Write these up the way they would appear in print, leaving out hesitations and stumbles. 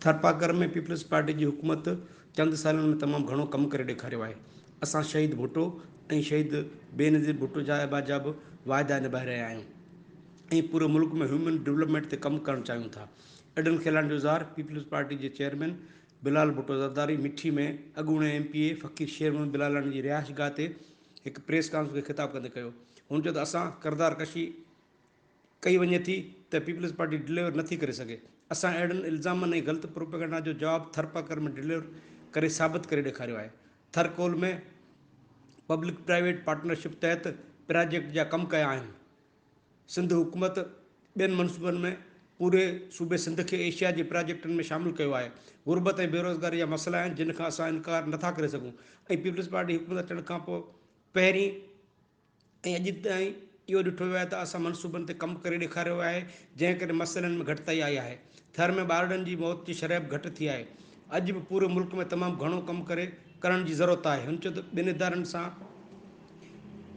Tharparkar ۾ peoples party جي حڪومت چند سالن ۾ تمام گهڻو ڪم ڪري ڏيکاريو آهي. اسان شهيد ڀٽو ۽ شهيد بينظير ڀٽو صاحبه جا به واعدا نڀائي رهيا آهيون ۽ پوري ملڪ ۾ هيومن ڊولپمينٽ تي ڪم ڪرڻ چاهيون ٿا. اهڙن خيالن جو اظهار پيپلز پارٽي جي چيئرمين بلال ڀٽو زرداري مٺي ۾ اڳوڻي ايم پي اي فقير شير محمد بلالاڻي جي رهائشگاهه تي هڪ پريس ڪانفرنس کي خطاب ڪندي ڪيو. هن چيو ته اسان ڪردار ڪشي ڪئي وڃي ٿي ته پيپلز پارٽي ڊليور نٿي ڪري سگهي، اسان اهڙن الزامن ۽ غلط پروپيگنڊا جو جواب ٿرپارڪر ۾ ڊليور ڪري ثابت ڪري ڏيکاريو آهي، Thar coal ۾ public private partnership تحت پراجيڪٽ جا ڪم ڪيا آهن، سنڌ حڪومت ٻين منصوبن ۾ پوري صوبي سنڌ کي ايشيا جي پراجيڪٽن ۾ شامل ڪيو آهي، غربت ۽ بيروزگاري جا مسئلا آهن جن کان اسان انڪار نٿا ڪري سگهون ۽ پيپلز پارٽي حڪومت اچڻ کانپوء پهرين ۽ اڄ تائين اهو ڏٺو ويو آهي ته اسان منصوبن تي ڪم ڪري ڏيکاريو آهي جنهن ڪري مسئلن ۾ گهٽتائي آئي آهي. ٿر ۾ ٻارڙن جي موت جي شرح به گهٽ ٿي آهي. اڄ به پوري ملڪ ۾ تمام گهڻو ڪم ڪري ڪرڻ جي ضرورت آهي. هن چيو ته ٻن ادارن سان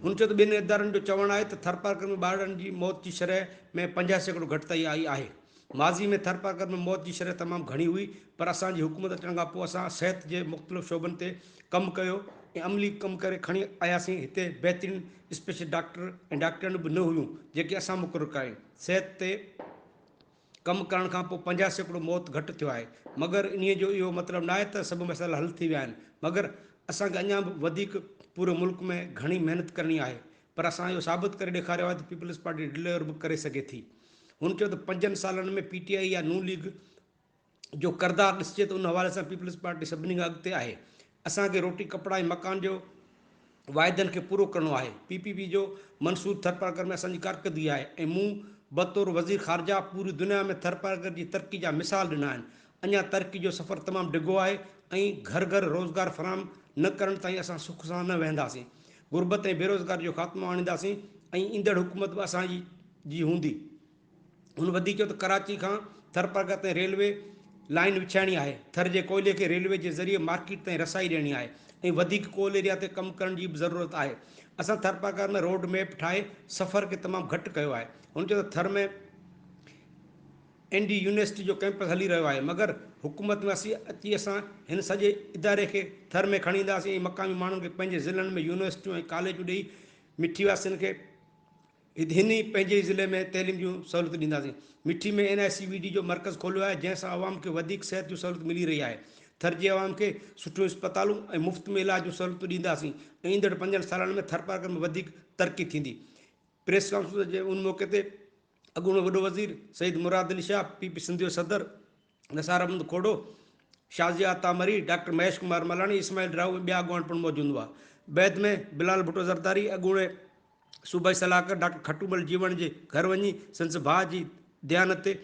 هن چيو ته ٻن ادارن جو چوڻ آهي ته ٿرپارڪر ۾ ٻارڙن جي موت جي شرح ۾ 50% گهٽتائي آئي آهي. ماضي ۾ ٿرپارڪر ۾ موت جي شرح تمام گهڻي هئي پر اسان جي حڪومت اچڻ کان پوء اسان صحت جي مختلف شعبن تي ڪم ڪيو ۽ عملي ڪم ڪري کڻي آياسين هتي بهترين اسپيشل ڊاڪٽر ۽ ڊاڪٽرياڻيون به نه هيون جيڪي اسان مقرر ڪرايون صحت تي ڪم ڪرڻ کان پوء 50% موت گهٽ ٿيو آهي مگر انهي جو اهو مطلب ناهي ته سڀ مسئلا حل ٿي ويا آهن مگر اسان کي اڃا به وڌيڪ پوري ملڪ ۾ گهڻي محنت ڪرڻي آهي پر اسان اهو ثابت ڪري ڏيکاريو آهي ته پيپلز پارٽي ڊليور به ڪري سگهي ٿي. هن چيو ته پنجن سالن ۾ پي ٽي آء يا نون ليگ جو ڪردار ڏسجي ته ان حوالي سان پيپلز پارٽي سڀني کان اڳتي آهي. اسان کي روٽي، ڪپڙا ۽ مڪان جو واعدن کي پورو ڪرڻو آهي. پي پي پي جو منصور ٿرپارڪر ۾ اسان جي ڪارڪردگي آهي ۽ مون بطور وزير خارجه پوري دنيا ۾ ٿرپارڪر جي ترقي جا مثال ڏنا آهن. اڃا ترقي جو سفر تمام ڊگهو آهي ۽ گهر گهر روزگار فراهم نه ڪرڻ تائين اسان سک سان نه ويهنداسين. غربت ۽ بيروزگاري جو خاتمو آڻينداسين ۽ ايندڙ حڪومت به اسان جي هوندي. هن وڌيڪ چيو ته ڪراچي کان ٿرپارڪر تائين ريلوي لائين وڇائڻي آهي، ٿر جي ڪوئلي کي ريلوي جي ذريعي مارڪيٽ تائين رسائي ڏيڻي آهي ۽ وڌيڪ ڪول ايريا تي ڪم ڪرڻ جي به ضرورت آهي. اسان ٿرپارڪر ۾ روڊ ميپ ٺاهي سفر کي تمام گهٽ ڪيو آهي. هن چيو ته ٿر ۾ اين ڊي يونيورسٽي جو ڪئمپس هلي رهيو آهي مگر حڪومت ۾ اسين اچي اسان هن سڄي اداري کي ٿر ۾ کڻي اينداسين ۽ مقامي ماڻهن کي پنهنجي ضلعن ۾ يونيورسٽيون ۽ ڪاليجون ڏئي مٺي واسين کي هن ئي پنهنجي ئي ضلعي ۾ تعليم جون سهولتون ڏينداسين. مٺي ۾ N I C V D جو مرڪز کوليو آهي جنهن سان عوام کي وڌيڪ صحت جون سهولتون ملي رهي آهي. ٿر جي عوام کي سٺيون اسپتالون ۽ مفت ۾ علاج جون سهولتون ڏينداسين ۽ ايندڙ پنجن سالن ۾ ٿرپارڪر ۾ وڌيڪ ترقي ٿيندي. پريس ڪانفرنس جي ان موقعي تي اڳوڻو وڏو وزير سيد مراد علي شاهه، پي پي سنڌ جو صدر نثار احمد کوڙو، شازيه عطا مري، ڊاڪٽر مهيش ڪمار ملاڻي، اسماعيل راهو ۽ ٻيا اڳواڻ پڻ موجود هئا. بعد ۾ بلال ڀٽو زرداري اڳوڻي صوبائي صلاحڪار ڊاڪٽر کٽومل جيوڻ جي گهر وڃي سندس ڀاء جي ديانت تي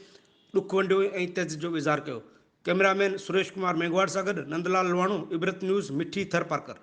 ڏک ونڊيو ۽ تعزيت جو اظهار ڪيو. ڪئميرا مين سريش ڪمار مينگهواڙ سان گڏ نندلال لواڻو، عبرت نيوز، مٺي، ٿرپارڪر.